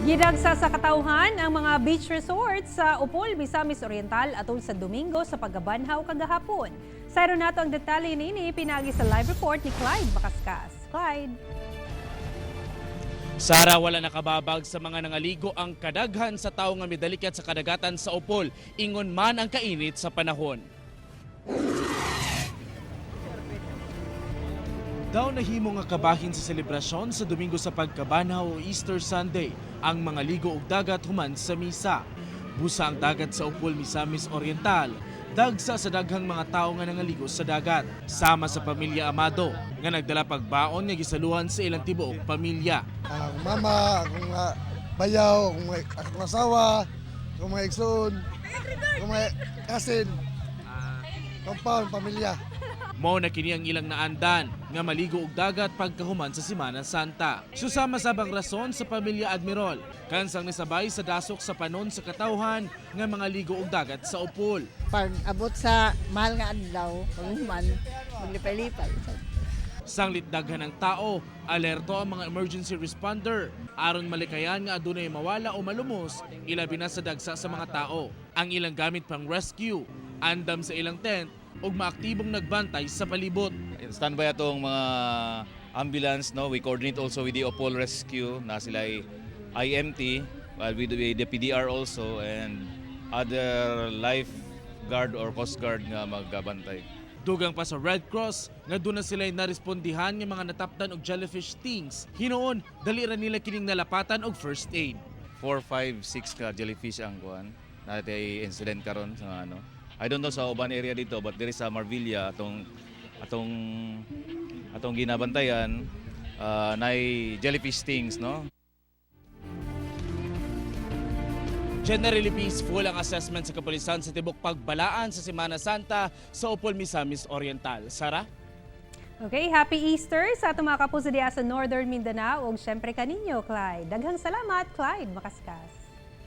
Gidagsa sa katawhan ang mga beach resorts sa Opol, Misamis Oriental atol sa Domingo sa pagkabanhaw kagahapon. Sayro nato ang detalye nini pinaagi sa live report ni Clyde Bakaskas. Clyde. Sara, wala nakababag sa mga nangaligo ang kadaghan sa tao nga midalikat sa kadagatan sa Opol, ingon man ang kainit sa panahon. Daw nahimo nga kabahin sa selebrasyon sa Domingo sa Pagkabanhaw o Easter Sunday ang mga ligo og dagat human sa misa. Busa ang dagat sa Opol, Misamis Oriental. Dagsa sa daghang mga tao nga nangaligo sa dagat. Sama sa pamilya Amado nga nagdala pagbaon nga gisaluhan sa ilang tibuok pamilya. Akong mama, akong mga bayaw, akong asawa, akong mga igsoon, akong mga cousin, compound, pamilya. Mao na kini ang ilang naandan nga maligo og dagat pagkahuman sa Simana Santa. Susama sabang rason sa pamilya Admiral, kansang nisabay sa dasok sa panon sa katawhan nga mga ligo og dagat sa Opol. Pag abot sa mahal nga adlaw, paghuman, maglipay-lipay. Sanglit daghan ng tao, alerto ang mga emergency responder aron malikayan nga adunay mawala o malumos, ilabi na sa dagsa sa mga tao. Ang ilang gamit pang rescue, andam sa ilang tent ug maaktibong nagbantay sa palibot. Standby atong mga ambulance, no? We coordinate also with the Opol Rescue na sila ay IMT, well, with the PDR also and other lifeguard or coast guard nga magbantay. Dugang pa sa Red Cross nga doon na sila narespondihan nga mga nataptan og jellyfish stings. Hinuon, dali ra nila kining nalapatan og first aid. 4, 5, 6 ka jellyfish ang kuan. Natay incident karon sa ano. I don't know sa uban area dito, but there is sa Marvilla atong atong ginabantayan nay jellyfish stings, no? Generally peaceful ang assessment sa kapulisan sa tibok pagbalaan sa Semana Santa sa Opol, Misamis Oriental. Sara? Okay, happy Easter sa atong mga kapuso diha sa Northern Mindanao ug syempre kaninyo, Clyde. Daghang salamat, Clyde Makaskas.